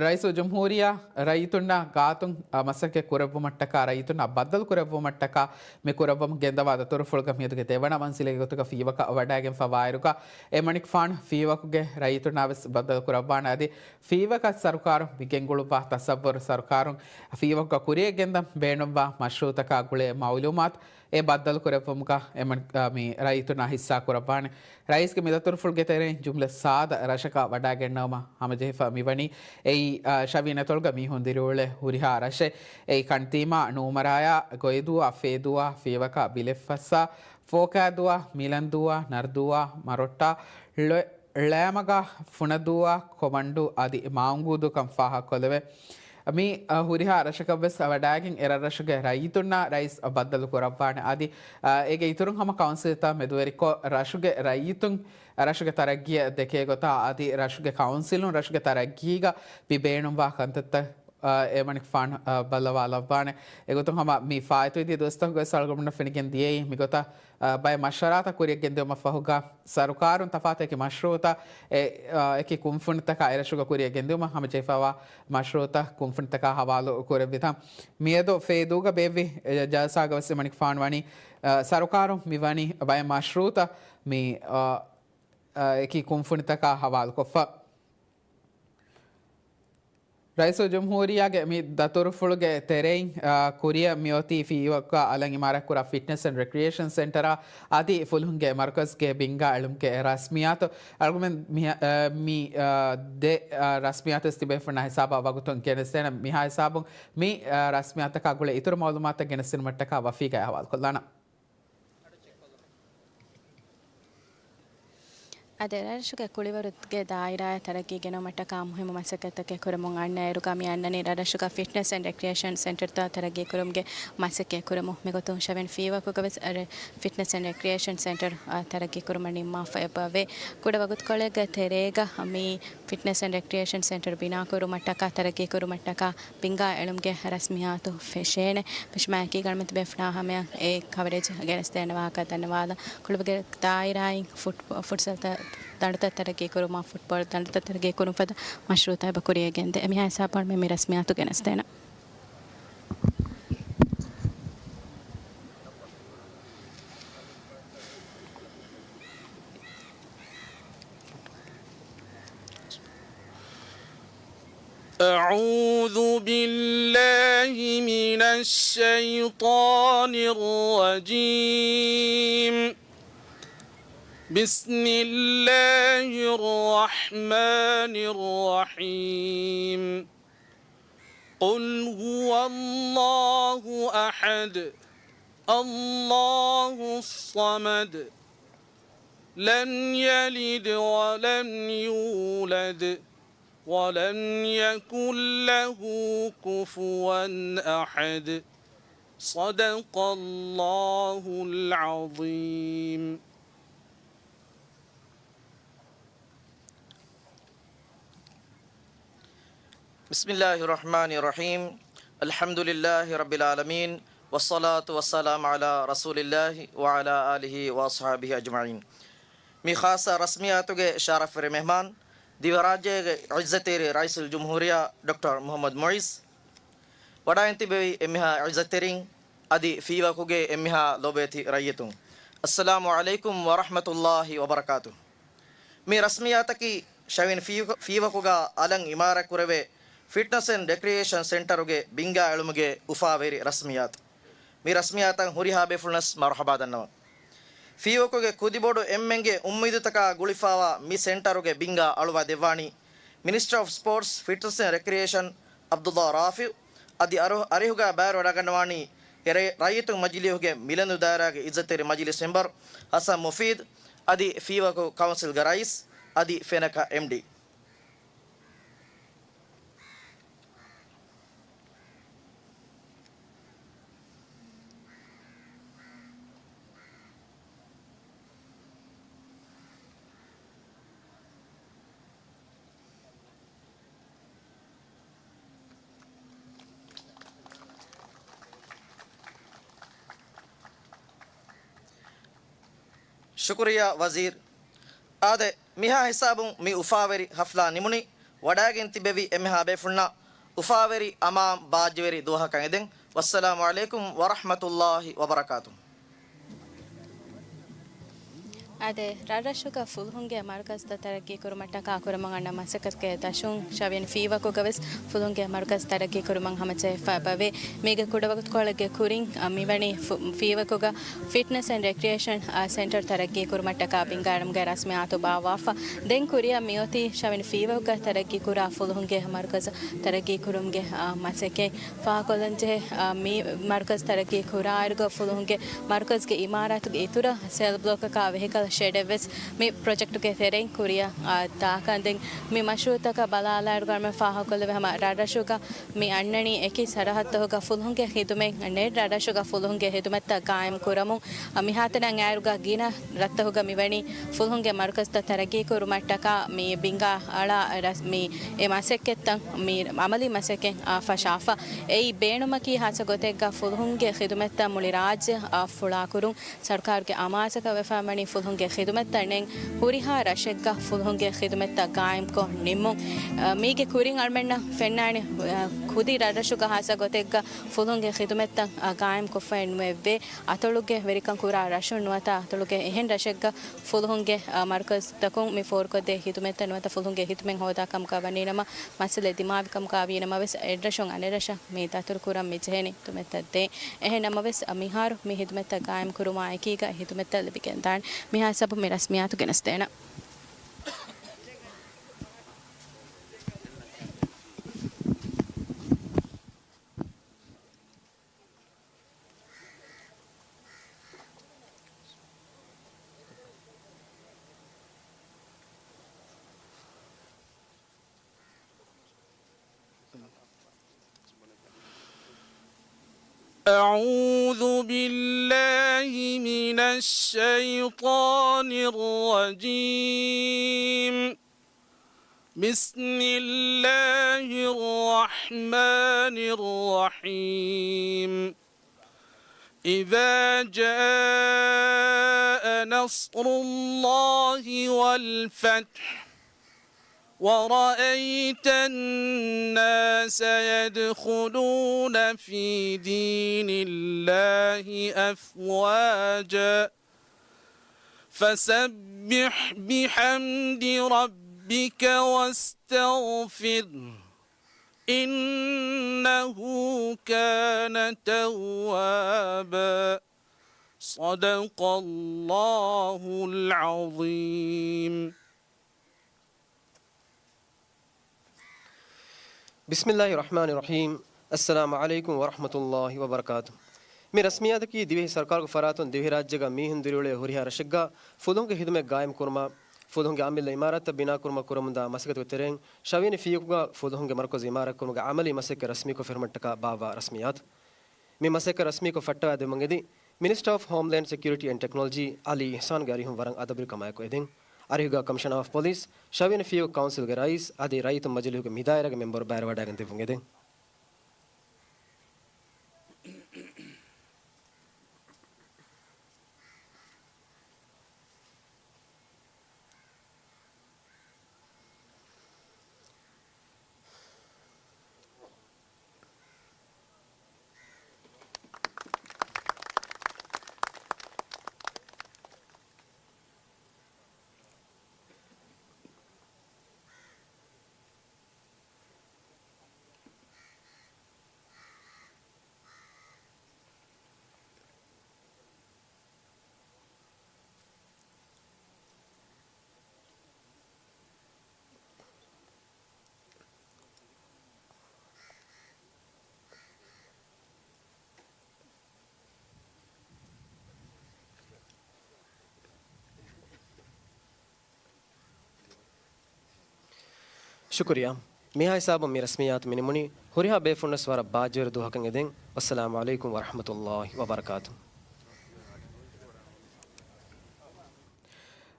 ރައީސުލްޖުމްހޫރިއްޔާ ރައްޔިތުންނާ ގާތުން، އަ، މަސައްކަތް ކުރެއްވުމަށްޓަކާ، ރައްޔިތުންނާ ބައްދަލު ކުރެއްވުމަށްޓަކާ މި ކުރައްވަމުން ގެންދަވާ ދަތުރުފުޅުގަ މިއަދުގެ ދެވަނަ މަންޒިލެއްގެ ގޮތުގަ ފީވަކަށް ވަޑައިގެންފަވާއިރުގަ، އެމަނިކުފާނު ފީވަކުގެ ރައްޔިތުންނާ ވެސް ބައްދަލު ކުރައްވާނެ. އަދި ފީވަކަށް ސަރުކާރުން މި ގެންގުޅުއްވާ ތަސައްވަރު ސަރުކާރުން ފީވަކުގަ ކުރިއަށް ގެންދަން ބޭނުންވާ މަޝްރޫޢުތަކާ ގުޅޭ މައުލޫމާތު އެ ބައްދަލު ކުރެއްވުމުގަ އެމަނި-، އަ، މި ރައްޔިތުންނާ ހިއްސާ ކުރައްވާނެ. ރައީސްގެ މި ދަތުރުފުޅުގެ ތެރެއިން ޖުމްލަ ސާދަ ރަށަކަށް ވަޑައިގެންނެވުމަށް ހަމަޖެހިފަ މިވަނީ އެއީ، އަ، ޝަވިޔަނި އަތޮޅުގަ މީހުން ދިރިއުޅޭ ހުރިހާ ރަށެއް. އެއީ ކަންތީމާ، ނޫމަރާޔާ، ގޮއިދޫއާ، ފޭދޫއާ، ފީވަކާ، ބިލެއްފައްސާ، ފޯކާދޫއާ، މިލަންދޫއާ، ނަރުދޫއާ، މަރޮއްޓާ، ޅޮ-، ޅައިމަގާ، ފުނަދޫއާ، ކޮމަންޑޫ އަދި މާއުނގޫދޫ ކަން ފާހަގަކޮށްލެވޭ. މި، އަ، ހުރިހާ ރަށަކަށްވެސް ވަޑައިގެން އެ ރަށްރަށުގެ ރައްޔިތުންނާ ރައީސް ބައްދަލު ކުރައްވާނެ. އަދި، އަ، އޭގެ އިތުރުން ހަމަ ކައުންސިލްތައް މެދުވެރިކޮށް، ރަށުގެ ރައްޔިތުން ރަށުގެ ތަރައްގީއަށް ދެކޭ ގޮތާ އަދި ރަށުގެ ކައުންސިލުން ރަށުގެ ތަރައްގީގަ މި ބޭނުންވާ ކަންތައްތައް އާ، އެމަނިކުފާނު، އާ، ބައްލަވާލައްވާނެ. އެގޮތުން ހަމަ މި ފާއިތުވި ދިޔަ ދުވަސްތަކުގަ އަޅުގަނޑުމެންނަށް ފެނިގެން ދިޔައީ މިގޮތަށް، އާ، ބައެއް މަޝްވަރާތައް ކުރިއަށް ގެންދިއުމަށް ފަހުގަ ސަރުކާރުން ތަފާތު މަޝްރޫއުތައް އެ، އާ، އެކި ކުންފުނިތަކާ އެރަށުގަ ކުރިއަށް ގެންދިއުމަށް ހަމަޖެހިފައިވާ މަޝްރޫއުތައް ކުންފުނިތަކާ ހަވާލު ކުރެއްވިތަން. މިއަދު ފޭދޫގަ ބޭއްވި، އެ، ޖަލްސާގަ ވެސް އެމަނިކުފާނު ވަނީ، އާ، ސަރުކާރުން މި ވަނީ ބައެއް މަޝްރޫއުތައް މި، އާ، އާ، އެކި ކުންފުނިތަކާ ހަވާލުކޮށްފަ. ރައީސުލްޖުމްހޫރިއްޔާގެ މި ދަތުރުފުޅުގެ ތެރެއިން، އާ، ކުރިއަށް މިއޮތީ ފީވަކާ އަލަށް އިމާރާތްކުރާ ފިޓްނަސް އެންޑް ރެކްރިއޭޝަން ސެންޓަރ އަދި ފުލުހުންގެ މަރުކަޒްގެ ބިންގާ އެޅުމުގެ ރަސްމިއްޔާތު. އަޅުގަނޑުމެން މި، އާ، މި، އާ، ދެ، އާ، ރަސްމިއްޔާތު ވެސް ތިބޭފުޅުންނާ ހިސާބަށް ވަގުތުން ގެނެސްދޭނަން. މިހާ ހިސާބުން މި، އާ، ރަސްމިއްޔާތަކާ ގުޅޭ އިތުރު މައުލޫމާތުތައް ގެނެސްދިނުމަށްޓަކާ ވަފީގައި ހަވާލުކޮށްލާނަން. އަދި ރަށުގެ ކުޅިވަރުގެ ދާއިރާއަށް ތަރައްގީ ގެނައުމަށްޓަކާ މުހިއްމު މަސައްކަތްތަކެއް ކުރަމުން އަންނަ އިރުގަ މި އަންނަނީ ރަށްރަށުގަ ފިޓްނަސް އެންޑް ރެކްރިއޭޝަން ސެންޓަރތައް ތަރައްގީ ކުރުމުގެ މަސައްކަތް ކުރަމުން. މިގޮތުން ޝަވިން ފީވަކުގަ ވެސް އަ، ރެ-، ފިޓްނަސް އެންޑް ރެކްރިއޭޝަން ސެންޓަރ، އަ، ތަރައްގީ ކުރުމަށް ނިންމާފަ އެބަވޭ. ކުޑަ ވަގުތުކޮޅެއްގެ ތެރޭގަ މި ފިޓްނަސް އެންޑް ރެކްރިއޭޝަން ސެންޓަރ ބިނާކުރުމަށްޓަކާ ތަރައްގީ ކުރުމަށްޓަކާ ބިންގާ އެޅުމުގެ ރަސްމިއްޔާތު ފެށޭނެ. ފެށުމާއެކީ ގަނޑުމެން ތިބޭފުޅާ ހަމަޔަށް އެ ކަވަރޭޖް ގެނެސްދޭނެ ވާހަކަ ދަންނަވާލަން. ކުޅިވަރުގެ ދާއިރާއިން ފުޓް-، ފުޓްސަލްތައް ދަނޑުތައް ތަރައްގީ ކުރުމަށް، ފުޓްބޯޅަ ދަނޑުތައް ތަރައްގީ ކުރުން ފަދަ މަޝްރޫއުތައް އެބަ ކުރިއަށް ގެންދޭ. އެ މިހާ ހިސާބުން މި، މި ރަސްމިއްޔާތު ގެނެސްދޭނަން. أعوذ بالله من الشيطان الرجيم. بسم الله الرحمن الرحيم. قل هو الله أحد، الله الصمد، لم يلد ولم يولد، ولم يكن له كفوا أحد. صدق الله العظيم. بسم الله الرحمن الرحيم. الحمد لله رب العالمين، والصلاة والسلام على رسول الله وعلى آله وأصحابه أجمعين. މި ޚާއްޞަ ރަސްމިއްޔާތުގެ ޝަރަފްވެރި މެހްމާން، ދިވެހިރާއްޖޭގެ ޢިއްޒަތްތެރި ރައީސުލްޖުމްހޫރިއްޔާ ޑޮކްޓަރ މުޙައްމަދު މުޢިއްޒު، ވަޑައިން ތިއްބެވި އެންމެހާ ޢިއްޒަތްތެރިން އަދި ފީވަކުގެ އެންމެހާ ލޯބިވެތި ރައްޔިތުން، އައްސަލާމު ޢަލައިކުމް ވަރަޙްމަތުﷲި ވަބަރަކާތުހު. މި ރަސްމިއްޔާތަކީ ޝަވިން ފީ-، ފީވަކުގަ އަލަށް އިމާރާތްކުރެވޭ ފިޓްނަސް އެންޑް ރެކްރިއޭޝަން ސެންޓަރުގެ ބިންގާ އެޅުމުގެ އުފާވެރި ރަސްމިއްޔާތު. މި ރަސްމިއްޔާތަށް ހުރިހާ ބޭފުޅުންނަށް މަރުޙަބާ ދަންނަވަން. ފީވަކުގެ ކުދިބޮޑު އެންމެންގެ އުއްމީދުތަކާ ގުޅިފައިވާ މި ސެންޓަރުގެ ބިންގާ އަޅުވާ ދެއްވާނީ މިނިސްޓަރ އޮފް ސްޕޯޓްސް، ފިޓްނަސް އެންޑް ރެކްރިއޭޝަން ޢަބްދުﷲ ރާފިޢު. އަދި އަރިހު-، އަރިހުގަ ބައިވެރިވަޑައިގަންނަވާނީ އެ ރައްޔިތުން މަޖިލީހުގެ މިލަންދޫ ދާއިރާގެ ޢިއްޒަތްތެރި މަޖިލީސް މެމްބަރު ޙަސަން މުފީދު، އަދި ފީވަކު ކައުންސިލްގެ ރައީސް، އަދި ފެނަކަ އެމްޑީ. ޝުކުރިއްޔާ ވަޒީރު. އާދެ، މިހާ ހިސާބުން މި އުފާވެރި ހަފްލާ ނިމުނީ. ވަޑައިގެން ތިބެވި އެންމެހާ ބޭފުޅުންނަށް އުފާވެރި އަމާން ބާއްޖަވެރި ދުވަހަކަށް އެދެން. ވައްސަލާމު ޢަލައިކުމް ވަރަޙްމަތުﷲި ވަބަރަކާތުހު. އާދެ، ރަށްރަށުގަ ފުލުހުންގެ މަރުކަޒްތައް ތަރައްގީ ކުރުމަށްޓަކާ ކުރަމުން އަންނަ މަސައްކަތުގެ ދަށުން ޝަވިޔަނި ފީވަކުގަ ވެސް ފުލުހުންގެ މަރުކަޒް ތަރައްގީ ކުރުމަށް ހަމަޖެހިފަ އެބަވޭ. މީގެ ކުޑަ ވަގުތުކޮޅެއްގެ ކުރިން، އަ، މިވަނީ ފު-، ފީވަކުގަ ފިޓްނަސް އެންޑް ރެކްރިއޭޝަން، އާ، ސެންޓަރ ތަރައްގީ ކުރުމަށްޓަކާ ބިންގާ އެޅުމުގެ ރަސްމިއްޔާތު ބާއްވާފަ. ދެން ކުރިއަށް މިއޮތީ ޝަވިން ފީވަކުގަ ތަރައްގީ ކުރާ ފުލުހުންގެ މަރުކަޒު ތަރައްގީ ކުރުމުގެ، އާ، މަސައްކަތް ފާހަގަކޮށްލަންޖެހޭ. އާ، މި މަރުކަޒު ތަރައްގީ ކުރާއިރުގަ ފުލުހުންގެ މަރުކަޒުގެ އިމާރާތުގެ އިތުރަށް ސެލް ބްލޮކަކާ ވެހިކަލް ޝެޑެއްވެސް މި ޕްރޮޖެކްޓުގެ ތެރެއިން ކުރިއަށް އާ، ދާކަން. ދެން މި މަޝްރޫއުތަކަށް ބަލާލާއިރު ގަރމެން ފާހަގަކޮށްލެވޭ ހަމަ ރަށްރަށުގަ މި އަންނަނީ އެކި ސަރަހައްދަހުގަ ފުލުހުންގެ ޚިދުމަތް، ނެޓް ރަށްރަށުގަ ފުލުހުންގެ ޚިދުމަތްތައް ގާއިމް ކުރަމުން. މިހާތަނަށް އައިރުގަ ގިނަ ރަށްތަކުގަ މިވަނީ ފުލުހުންގެ މަރުކަޒުތައް ތަރައްގީ ކުރުމަށްޓަކާ މި ބިނގާ އަޅާ ރަސް-، މި އެ މަސައްކަތްތައް މި އަމަލީ މަސައްކަތް އާ، ފަށާފަ. އެއީ ބޭނުމަކީ ހާއްސަ ގޮތެއްގަ ފުލުހުންގެ ޚިދުމަތްތައް މުޅި ރާއްޖެ އާ، ފުޅާކުރުން. ސަރުކާރުގެ އަމާޒަކަށް ވެފައިވަނީ ފުލުހުންގެ ޚިދުމަތްތައް ނެތް ހުރިހާ ރަށެއްގަ ފުލުހުންގެ ޚިދުމަތްތައް ގާއިމްކޮށް ނިންމުން. އަ، މީގެ ކުރިން އަޅުމެންނަށް ފެންނާނެ، އަ، ކުދި ރަށްރަށުގަ ހާއްސަ ގޮތެއްގަ ފުލުހުންގެ ޚިދުމަތްތައް، އަ، ގާއިމްކޮށްފައެއް ނުވެއްވޭ. އަތޮޅުގެ ވެރިކަން ކުރާ ރަށުން ނުވަތަ އަތޮޅުގެ އެހެން ރަށެއްގަ ފުލުހުންގެ، އަ، މަރުކަޒުތަކުން މި ފޯރުކޮށްދޭ ޚިދުމަތްތައް ނުވަތަ ފުލުހުންގެ ޚިދުމަތް ހޯދާ ކަމުގަ ވަނީނަމަ، މައްސަލަ ދިމާވި ކަމުގަ ވީނަމަވެސް، އެއްރަށުން އަނެއްރަށަށް މި ދަތުރު ކުރަން މި ޖެހެނީ ޚިދުމަތްތައް ދޭން. އެހެން ނަމަވެސް، މިހާރު މި ޚިދުމަތްތައް ގާއިމް ކުރުމާ އެކީގަ ޚިދުމަތްތައް ލިބިގެންދާނެ. މިހާ ހިސާބުން މި ރަސްމިއްޔާތު ގެނެސްދޭނަން. أعوذ بالله من الشيطان الرجيم. بسم الله الرحمن الرحيم. إذا جاء نصر الله والفتح ورأيت الناس يدخلون في دين الله أفواجا فسبح بحمد ربك واستغفره إنه كان توابا. صدق الله العظيم. بسم الله الرحمن الرحيم. السلام عليكم ورحمة الله وبركاته. މި ރަސްމިއްޔާތަކީ ދިވެހި ސަރުކާރުގެ ފަރާތުން ދިވެހިރާއްޖޭގަ މީހުން ދިރިއުޅޭ ހުރިހާ ރަށެއްގަ ފުލުހުންގެ ޚިދުމަތް ގާއިމް ކުރުމަށް، ފުލުހުންގެ އަމިއްލަ އިމާރާތްތައް ބިނާކުރުމަށް ކުރަމުންދާ މަސައްކަތުގެ ތެރެއިން ޝަވީނި ފިޔަކުގަ ފުލުހުންގެ މަރުކަޒު އިމާރާތްކުރުމުގެ އަމަލީ މަސައްކަތް ރަސްމީކޮށް ފެށުމަށްޓަކާ ބާއްވާ ރަސްމިއްޔާތު. މި މަސައްކަތް ރަސްމީކޮށް ފައްޓަވާ ދެމުން އެދި މިނިސްޓަރ އޮފް ހޯމްލޭންޑް ސެކިއުރިޓީ އެންޑް ޓެކްނޮލޮޖީ އަލީ އިޙްސާންގެ އަރިހުން ވަރަށް އަދަބުރިކަމާއެކު އެދެން. އަރިހުގަ ކަމިޝަނަރ އޮފް ޕޮލިސް، ޝަވީނި ފިޔަކު ކައުންސިލްގެ ރައީސް އަދި ރައްޔިތުން މަޖިލީހުގެ މި ދާއިރާގެ މެމްބަރު ބައިވެރިވަޑައިގެން ދެއްވުން އެދެން. ޝުކުރިއްޔާ. މިހާ ހިސާބުން މި ރަސްމިއްޔާތު މި ނިމުނީ. ހުރިހާ ބޭފުޅުންނަށް ވަރަށް ބާއްޖަވެރި ދުވަހަކަށް އެދެން. ވައްސަލާމު ޢަލައިކުމް ވަރަޙްމަތުﷲ ވަބަރަކާތު.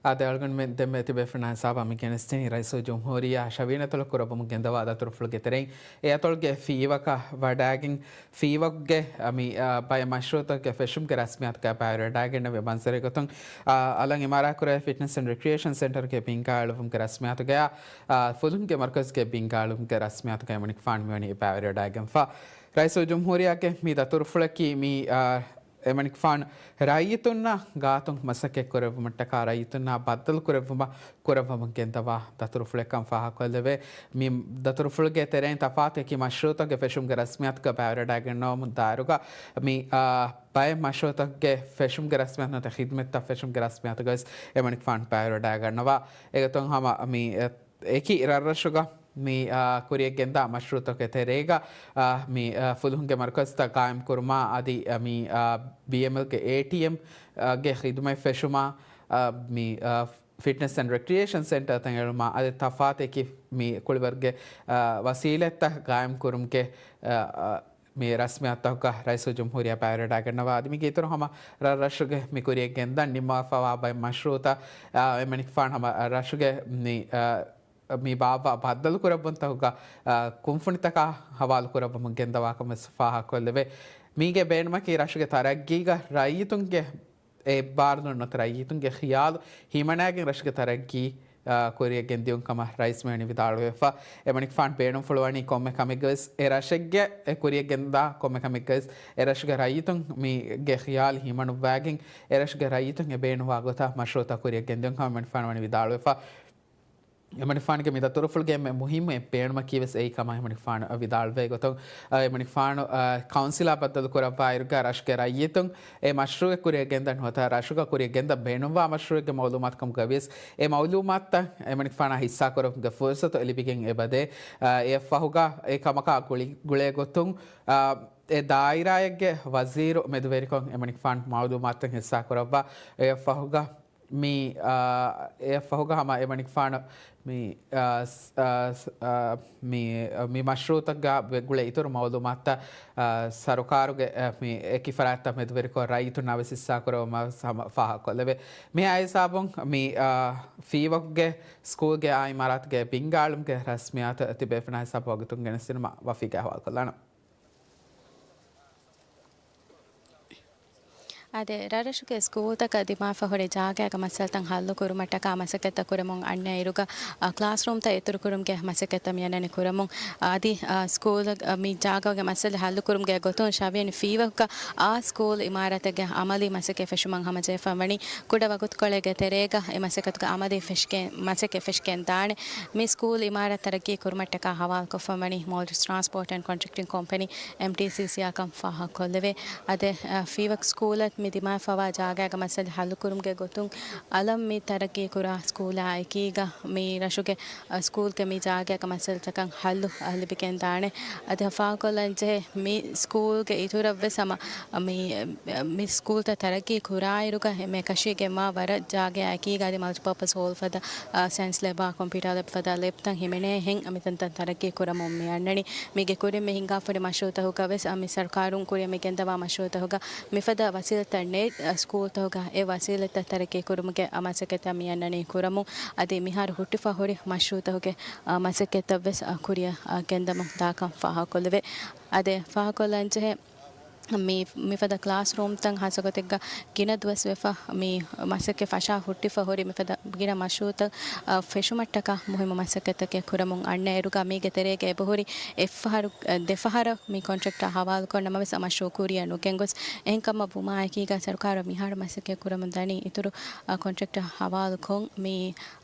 އާދެ، އަޅުގަނޑުމެން ދެންމެ ތިބޭފުޅުންނާ ހިސާބަށް މި ގެނެސްދިނީ ރައީސުލްޖުމްހޫރިއްޔާ ޝަވީނަތޮޅު ކުރައްވަމުން ގެންދަވާ ދަތުރުފުޅުގެ ތެރެއިން އެ އަތޮޅުގެ ފީވަކަށް ވަޑައިގެން، ފީވަކުގެ، އަ، މި، އަ، ބައެއް މަޝްރޫޢުތަކުގެ ފެށުމުގެ ރަސްމިއްޔާތުގައި ބައިވެރިވަޑައިގެންނެވި މަންޒަރުގެ ގޮތުން، އަ، އަލަށް އިމާރާތްކުރެވޭ ފިޓްނަސް އެންޑް ރެކްރިއޭޝަން ސެންޓަރުގެ ބިންގާ އެޅުވުމުގެ ރަސްމިއްޔާތުގައި، އަ، ފުލުހުންގެ މަރުކަޒުގެ ބިންގާ އެޅުވުމުގެ ރަސްމިއްޔާތުގައި އެމަނިކުފާނު މިވަނީ ބައިވެރިވަޑައިގެންފަ. ރައީސުލްޖުމްހޫރިއްޔާގެ މި ދަތުރުފުޅަކީ މި، އަ، އެމަނިކުފާނު ރައްޔިތުންނާ ގާތުން މަސައްކަތް ކުރެއްވުމަށްޓަކާ ރައްޔިތުންނާ ބައްދަލު ކުރެއްވުމަށް ކުރައްވަމުން ގެންދަވާ ދަތުރުފުޅެއްކަން ފާހަގަކޮށްލެވޭ. މި ދަތުރުފުޅުގެ ތެރެއިން ތަފާތު އެކި މަޝްރޫޢުތަކުގެ ފެށުމުގެ ރަސްމިއްޔާތުގައި ބައިވެރިވަޑައިގަންނަވަމުން ދާއިރުގަ މި، އާ، ބައެއް މަޝްރޫޢުތަކުގެ ފެށުމުގެ ރަސްމިއްޔާތު ނުވަތަ ޚިދުމަތްތައް ފެށުމުގެ ރަސްމިއްޔާތުގައިވެސް އެމަނިކުފާނު ބައިވެރިވަޑައިގަންނަވާ. އެގޮތުން ހަމަ މި، އެ، އެކި ރަށްރަށުގަ މި، އާ، ކުރިޔަށް ގެންދާ މަޝްރޫޢުތަކުގެ ތެރޭގަ، އާ، މި، އާ، ފުލުހުންގެ މަރުކަޒުތައް ގާއިމް ކުރުމާ އަދި، އާ، މި، އާ، ބީއެމްއެލްގެ އޭޓީއެމް، އާ، ގެ ޚިދުމަތް ފެށުމާ، އާ، މި، އާ، ފިޓްނެސް އެންޑް ރެކްރިއޭޝަން ސެންޓަރތައް އެޅުމާ އަދި ތަފާތެކި މި ކުޅިވަރުގެ، އާ، ވަސީލަތްތައް ގާއިމް ކުރުމުގެ، އާ، އާ، މި ރަސްމިއްޔާތުތަކުގަ ރައީސުލްޖުމްހޫރިއްޔާ ބައިވެރިވެވަޑައިގަންނަވާ. އަދި މިގެ އިތުރުން ހަމަ ރަށްރަށުގެ މި ކުރިއަށް ގެންދަން ނިންމާފަވާ ބައެއް މަޝްރޫއުތައް، އާ، އެމަނިކުފާނު ހަމަ ރަށުގެ މި، އާ، މި ބާއްވާ ބައްދަލުކުރައްވުންތަކުގަ، އާ، ކުންފުނިތަކާ ހަވާލުކުރައްވަމުން ގެންދަވާކަމަށް ވެސް ފާހަގަކޮށްލެވޭ. މީގެ ބޭނުމަކީ ރަށުގެ ތަރައްގީގަ ރައްޔިތުންގެ އެއްބާރުލުން ނުވަތަ ރައްޔިތުންގެ ޚިޔާލު ހިމަނައިގެން ރަށުގެ ތަރައްގީ، އާ، ކުރިއަށް ގެންދިއުން ކަމަށް ރައީސް މިވަނީ ވިދާޅުވެފަ. އެމަނިކުފާނު ބޭނުންފުޅުވަނީ ކޮންމެ ކަމެއްގަވެސް އެ ރަށެއްގެ އެ ކުރިއަށް ގެންދާ ކޮންމެ ކަމެއްގަވެސް އެ ރަށުގެ ރައްޔިތުން މީގެ ޚިޔާލު ހިމަނުއްވައިގެން އެ ރަށުގެ ރައްޔިތުން އެ ބޭނުންވާ ގޮތަށް މަޝްރޫއުތައް ކުރިއަށް ގެންދިއުން ކަމަށް އެމަނިކުފާނު ވަނީ ވިދާޅުވެފަ. އެމަނިކުފާނުގެ މި ދަތުރުފުޅުގެ އެންމެ މުހިއްމު އެއް ބޭނުމަކީ ވެސް އެއީ ކަމަށް އެމަނިކުފާނު ވިދާޅުވޭ ގޮތުން، އަ، އެމަނިކުފާނު، އަ، ކައުންސިލާ ބައްދަލު ކުރައްވާ އިރުގަ ރަށުގެ ރައްޔިތުން އެ މަޝްރޫއެއް ކުރިއަށް ގެންދަން ނުވަތަ ރަށުގަ ކުރިއަށް ގެންދަން ބޭނުންވާ މަޝްރޫއެއްގެ މައުލޫމާތު ކަމުގަ ވިޔަސް އެ މައުލޫމާތުތައް އެމަނިކުފާނާ ހިއްސާކުރުމުގެ ފުރުސަތު ލިބިގެން އެބަދޭ. އަ، އެއަށްފަހުގަ އެ ކަމަކާ ގުޅި، ގުޅޭ ގޮތުން، އަ، އެ ދާއިރާއެއްގެ ވަޒީރު މެދުވެރިކޮށް އެމަނިކުފާނު މައުލޫމާތުތައް ހިއްސާކުރައްވާ. އެއަށްފަހުގަ މި، އާ، އެއަށްފަހުގަ ހަމަ އެމަނިކުފާނު މި، އާ، ސް-، އާ، ސް-، އާ، މި، މި މަޝްރޫއުތަކުގަ ގުޅޭ އިތުރު މައުލޫމާތުތައް، އާ، ސަރުކާރުގެ، އާ، މި އެކި ފަރާތްތައް މެދުވެރިކޮށް ރައްޔިތުންނާ ވެސް ހިއްސާކުރެވުމަށް ހަމަ ފާހަގަކޮށްލެވޭ. މިހާ ހިސާބުން މި، އާ، ފީވަކުގެ ސްކޫލްގެ އާ އިމާރާތުގެ ބިންގާ އަޅުމުގެ ރަސްމިއްޔާތު ތިބޭފުޅުންނާ ހިސާބުން ވަގުތުން ގެނެސްދިނުމަށް ވަފީގަ އަހުވާލުކޮށްލާނަން. އާދެ، ރަށްރަށުގެ ސްކޫލްތަކަށް ދިމާވެފަ ހުރި ޖާގައިގެ މައްސަލަތައް ހައްލުކުރުމަށްޓަކާ މަސައްކަތްތައް ކުރަމުން އަންނަ އިރުގަ، އަ، ކްލާސްރޫމްތައް އިތުރުކުރުމުގެ މަސައްކަތްތައް މިއަންނަނީ ކުރަމުން. އަދި، އަ، ސްކޫލް، އަ، މި ޖާގައިގެ މައްސަލަ ހައްލުކުރުމުގެ ގޮތުން ޝަވިޔަނި ފީވަކަށް އާ ސްކޫލް އިމާރާތެއްގެ އަމަލީ މަސައްކަތް ފެށުމަށް ހަމަޖެހިފަ ވަނީ. ކުޑަ ވަގުތުކޮޅެއްގެ ތެރޭގަ އެ މަސައްކަތުގެ އަމަލީ ފެށިގެން، މަސައްކަތް ފެށިގެން ދާނެ. މި ސްކޫލް އިމާރާތް ތަރައްގީ ކުރުމަށްޓަކާ ހަވާލުކޮށްފަ ވަނީ މޯލްޑިވްސް ޓްރާންސްޕޯޓް އެންޑް ކޮންޓްރެކްޓިން ކޮމްޕެނީ، އެމްޓީސީސީއާ ކަން ފާހަގަކޮށްލެވޭ. އަދެ، އަ، ފީވަކް ސްކޫލަށް މި ދިމާވެފަވާ ޖާގައިގެ މައްސަލަ ހައްލުކުރުމުގެ ގޮތުން އަލަށް މި ތަރައްގީ ކުރާ ސްކޫލާ އެކީގަ މި ރަށުގެ، އަ، ސްކޫލްގެ މި ޖާގައިގެ މައްސަލަތަކަށް ހައްލު، އަ، ލިބިގެން ދާނެ. އަދި ފާހަގަކޮށްލަންޖެހޭ މި ސްކޫލްގެ އިތުރަށްވެސް ހަމަ މި، މި ސްކޫލްތައް ތަރައްގީ ކުރާއިރުގަ އެންމެ ކަށީގެންވާ ވަރަށް ޖާގައާ އެކީގަ އަދި މަލްޓިޕާޕަސް ހޯލް ފަދަ، އާ، ސައިންސް ލެބާ، ކޮމްޕިއުޓާ ލެބް ފަދަ ލެބްތައް ހިމެނޭހެން މިތަންތަން ތަރައްގީ ކުރަމުން މި އަންނަނީ. މީގެ ކުރިން މި ހިންގާފަ ހުރި މަޝްރޫއުތަކުގަވެސް މި ސަރުކާރުން ކުރިއަށް މި ގެންދަވާ މަޝްރޫއުތަކުގަ މިފަދަ ވަސީލަތްތައް ނެތް، އަ، ސްކޫލްތަކުގަ އެ ވަސީލަތްތައް ތަރައްގީ ކުރުމުގެ މަސައްކަތްތައް މި އަންނަނީ ކުރަމުން. އަދި މިހާރު ހުއްޓިފަ ހުރި މަޝްރޫއުތަކުގެ، އަ، މަސައްކަތްތައްވެސް، އަ، ކުރިއަށް، އަ، ގެންދަމުން ދާކަން ފާހަގަކޮށްލެވޭ. އަދެ ފާހަގަކޮށްލަންޖެހޭ، މި، މިފަދަ ކްލާސްރޫމްތައް ހާއްސަގޮތެއްގަ ގިނަ ދުވަސްވެފަ މި މަސައްކަތް ފަށާ ހުއްޓިފަ ހުރި މިފަދަ ގިނަ މަޝްރޫއުތައް، އަ، ފެށުމަށްޓަކާ މުހިއްމު މަސައްކަތްތަކެއް ކުރަމުން އަންނަ އިރުގަ މީގެ ތެރޭގަ އެބަހުރި އެއްފަހަރު، އަ، ދެފަހަރަށް މި ކޮންޓްރެކްޓާ ހަވާލުކޮށް ނަމަވެސް މަޝްރޫއު ކުރިއަށް ނުގެންގޮސް އެހެންކަމަށް ވުމާއެކީގަ ސަރުކާރަށް މިހާރު މަސައްކަތް ކުރަމުން ދަނީ އިތުރު، އަ، ކޮންޓްރެކްޓާ ހަވާލުކޮށް މި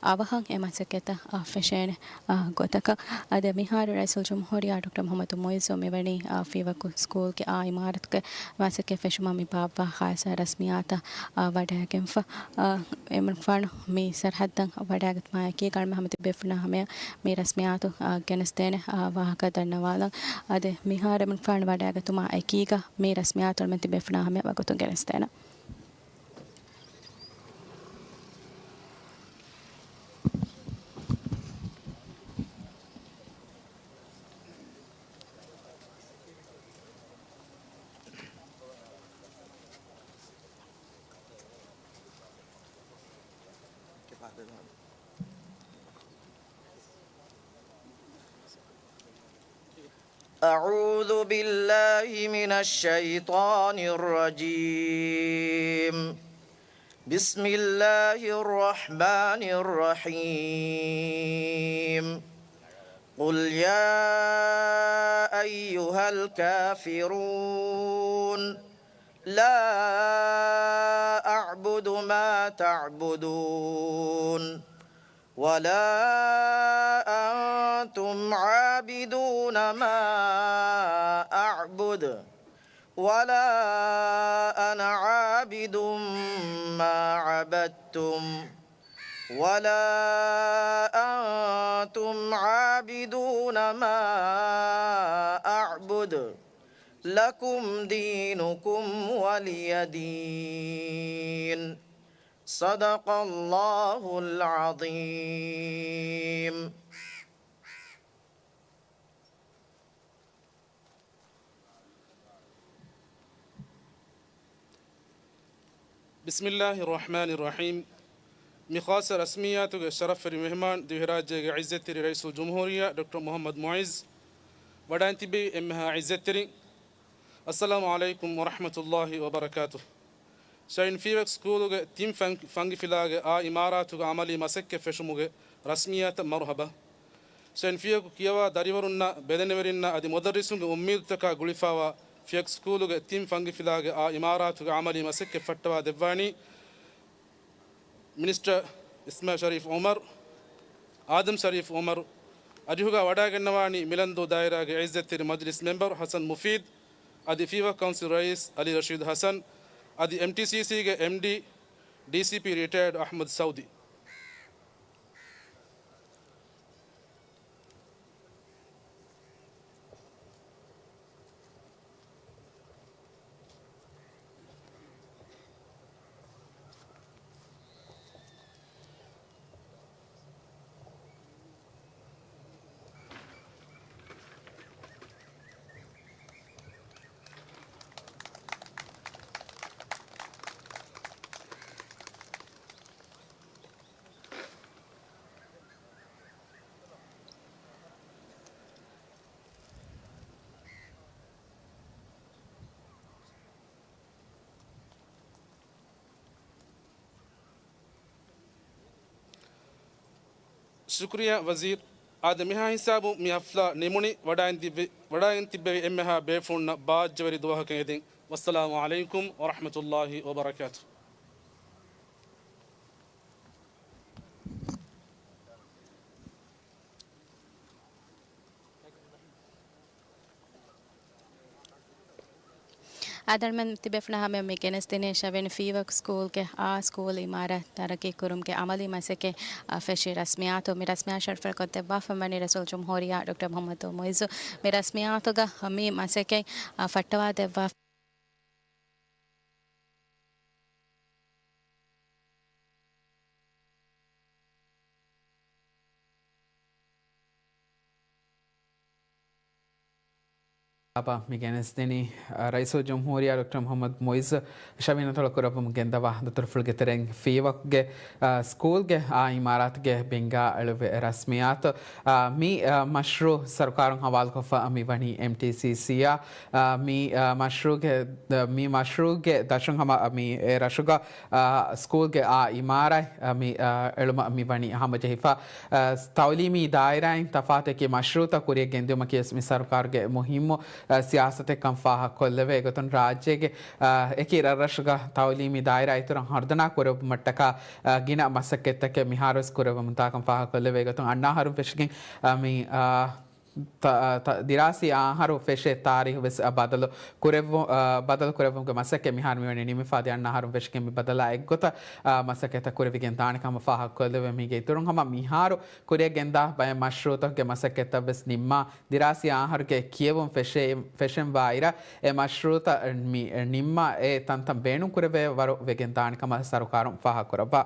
އަވަހަށް އެ މަސައްކަތްތައް، އަ، ފެށޭނެ، އަ، ގޮތަކަށް. އަދި މިހާރު ރައީސުލްޖުމްހޫރިއްޔާ ޑޮކްޓަރ މުޙައްމަދު މުޢިއްޒު މިވަނީ، އަ، ފީވަކު ސްކޫލްގެ އާ އިމާރާތުގެ މަސައްކަތް ފެށުމަށް މި ބާއްވާ ޚާއްޞަ ރަސްމިއްޔާތަށް، އަ، ވަޑައިގެންފަ. އަ، އެމަނިކުފާނު މި ސަރަހައްދަށް ވަޑައިގަތުމާ އެކީގަ އަޅުގަނޑުމެން ހަމަ ތިބޭފުޅުންނާ ހަމަޔަށް މި ރަސްމިއްޔާތު، އަ، ގެނެސްދޭނެ، އަ، ވާހަކަ ދަންނަވާލަން. އަދި މިހާރު އެމަނިކުފާނު ވަޑައިގަތުމާ އެކީގަ މި ރަސްމިއްޔާތު އަޅުގަނޑުމެން ތިބޭފުޅުންނާ ހަމަޔަށް ވަގުތުން ގެނެސްދޭނެ. أعوذ بالله من الشيطان الرجيم. بسم الله الرحمن الرحيم. قل يا أيها الكافرون لا أعبد ما تعبدون ولا أنتم عابدون ما أعبد ولا أنا عابد ما عبدتم ولا أنتم عابدون ما أعبد لكم دينكم ولي دين. صدق الله العظيم. بسم الله الرحمن الرحيم. މި ޚާއްޞަ ރަސްމިއްޔާތުގެ ޝަރަފްވެރި މެހެމާން، ދިވެހިރާއްޖޭގެ ޢިއްޒަތްތެރި ރައީސުލްޖުމްހޫރިއްޔާ ޑޮކްޓަރ މުޙައްމަދު މުޢިއްޒު، ވަޑައިން ތިއްބެވި އެންމެހާ ޢިއްޒަތްތެރިން، އައްސަލާމު ޢަލައިކުމް ވަރަޙްމަތުﷲި ވަބަރަކާތުހު. ޝައިން ފީވަކް ސްކޫލުގެ ތިން ފަން-، ފަންގިފިލާގެ އާ އިމާރާތުގެ ޢަމަލީ މަސައްކަތް ފެށުމުގެ ރަސްމިއްޔާތަށް މަރުޙަބާ. ޝައިން ފީވަކު ކިޔަވާ ދަރިވަރުންނާ، ބެލެނިވެރިންނާ އަދި މުދައްރިސުންގެ އުއްމީދުތަކާ ގުޅިފައިވާ ފީވަކް ސްކޫލުގެ ތިން ފަންގިފިލާގެ އާ އިމާރާތުގެ ޢަމަލީ މަސައްކަތް ފައްޓަވާ ދެއްވާނީ، މިނިސްޓަރ އިސްމާ ޝަރީފް އުމަރު، އާދަމް ޝަރީފް އުމަރު، އަރިހުގަ ވަޑައިގަންނަވާނީ މިލަންދޫ ދާއިރާގެ ޢިއްޒަތްތެރި މަޖިލިސް މެމްބަރު ޙަސަން މުފީދު، އަދި ފީވަކް ކައުންސިލް ރައީސް އަލީ ރަޝީދު ޙަސަން، އަދި އެމްޓީސީސީގެ އެމްޑީ، ޑީސީޕީ ރިޓަޔަރޑް އަޙްމަދު ސައުދީ. ޝުކުރިއްޔާ ވަޒީރު. އާދެ، މިހާ ހިސާބުން މި ޙަފްލާ ނިމުނީ. ވަޑައިން ތިއްބެ-، ވަޑައިން ތިއްބެވި އެންމެހާ ބޭފުޅުންނަށް ބާއްޖަވެރި ދުވަހަކަށް އެދެން. ވައްސަލާމު ޢަލައިކުމް ވަރަޙްމަތުﷲި ވަބަރަކާތުހު. އާދެ، އަޅުމެން ތިބޭފުޅުންނާ ހަމަޔަށް މި ގެނެސްދިނީ ޝަވިން ފީވަކް ސްކޫލްގެ އާ ސްކޫލް އިމާރާތް ތަރައްޤީ ކުރުމުގެ ޢަމަލީ މަސައްކަތް، އާ، ފެށި ރަސްމިއްޔާތު. މި ރަސްމިއްޔާ ޝަރަފްވެރިކޮށް ދެއްވާފަ ވަނީ ރައީސުލްޖުމްހޫރިއްޔާ ޑޮކްޓަރ މުޙައްމަދު މުޢިއްޒު. މި ރަސްމިއްޔާތުގަ މި މަސައްކަތް، އާ، ފައްޓަވާ ދެއްވާ. އާބާ މި ގެނެސްދިނީ، އަ، ރައީސުލްޖުމްހޫރިއްޔާ ޑޮކްޓަރ މުޙައްމަދު މުޢިއްޒު ޝަވިން އަތޮޅު ކުރައްވަމުން ގެންދަވާ ދަތުރުފުޅުގެ ތެރެއިން ފީވަކުގެ، އަ، ސްކޫލްގެ އާ އިމާރާތުގެ ބިންގާ އެޅުވި ރަސްމިއްޔާތު. އަ، މި، އަ، މަޝްރޫޢު ސަރުކާރުން ހަވާލުކޮށްފަ މިވަނީ އެމްޓީސީސީއާ. އަ، މި، އަ، މަޝްރޫޢުގެ، އަ، މި މަޝްރޫޢުގެ ދަށުން ހަމަ، އަ، މި އެ ރަށުގަ، އާ، ސްކޫލްގެ އާ އިމާރާތް، އާ، މި، އާ، އެޅުމަށް މި ވަނީ ހަމަޖެހިފަ. އާ، ތަޢުލީމީ ދާއިރާއިން ތަފާތު އެކި މަޝްރޫޢުތައް ކުރިއަށް ގެންދިއުމަކީ ވެސް މި ސަރުކާރުގެ މުހިއްމު، އާ، ސިޔާސަތެއްކަން ފާހަގަކޮށްލެވޭ. އެގޮތުން ރާއްޖޭގެ، އާ، އެކި ރަށްރަށުގަ ތަޢުލީމީ ދާއިރާ އިތުރަށް ހަރުދަނާ ކުރެއްވުމަށްޓަކާ، އާ، ގިނަ މަސައްކަތްތަކެއް މިހާރު ވެސް ކުރެވެމުންދާކަން ފާހަގަކޮށްލެވޭ. އެގޮތުން އަންނަ އަހަރުން ފެށިގެން، އާ، މި، އާ، ތަ-، ތަ-، ދިރާސީ އަހަރު ފެށޭ ތާރީޚު ވެސް ބަދަލު ކުރެއްވު-، އަ، ބަދަލު ކުރެއްވުމުގެ މަސައްކަތް މިހާރު މިވަނީ ނިމިފަ. އަދި އަންނަ އަހަރުން ފެށިގެން މި ބަދަލާ އެއްގޮތަށް، އަ، މަސައްކަތްތައް ކުރެވިގެން ދާނެ ކަމަށް ފާހަގަކޮށްލެވޭ. މީގެ އިތުރުން ހަމަ މިހާރު ކުރިއަށް ގެންދާ ބައެއް މަޝްރޫޢުތަކުގެ މަސައްކަތްތައް ވެސް ނިންމާ، ދިރާސީ އަހަރުގެ ކިޔެވުން ފެށޭ-، ފެށެންވާއިރަށް އެ މަޝްރޫޢުތައް މި ނިންމާ އެ ތަންތަން ބޭނުންކުރެވޭ ވަރު ވެގެން ދާނެ ކަމަށް ސަރުކާރުން ފާހަގަކުރައްވާ.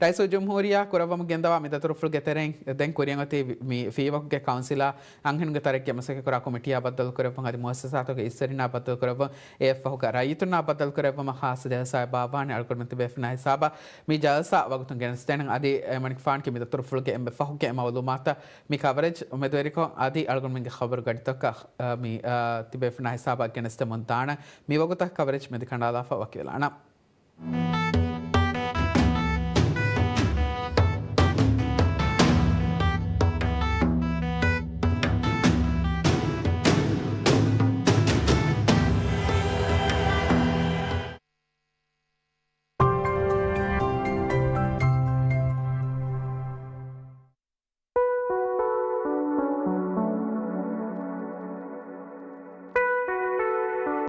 ރައީސުލްޖުމްހޫރިއްޔާ ކުރައްވަމުން ގެންދަވާ މި ދަތުރުފުޅުގެ ތެރެއިން ދެން ކުރިއަށް އޮތީ މި ފީވަކުގެ ކައުންސިލާ އަންހެނުންގެ ތަރައްގީ މަސައްކަތްކުރާ ކޮމިޓީއާ ބައްދަލުކުރެއްވުން އަދި މުއައްސަސާތުގެ އިސްވެރިންނާ ބައްދަލުކުރެއްވުން، އެއަށްފަހުގަ ރައްޔިތުންނާ ބައްދަލުކުރެއްވުމަށް ޚާއްޞަ ޖަލްސާއެއް ބާއްވާނެ. އަޅުގަނޑުމެން ތިބޭފުޅުންނާ ހިސާބަށް މި ޖަލްސާ ވަގުތުން ގެނެސްދޭނަން. އަދި އެމަނިކުފާނުގެ މި ދަތުރުފުޅުގެ އެންމެ ފަހުގެ މައުލޫމާތަށް މި ކަވަރޭޖް އުމެދުވެރިކޮށް އަދި އަޅުގަނޑުމެންގެ ޚަބަރު ގަޑިތަކަށް، އަ، މި، އަ، ތިބޭފުޅުންނާ ހިސާބަށް ގެނެސްދެމުން ދާނަން. މިވަގުތަށް ކަވަރޭޖް މެދުކަނޑާލާފަ ވަކިވެލާނަން.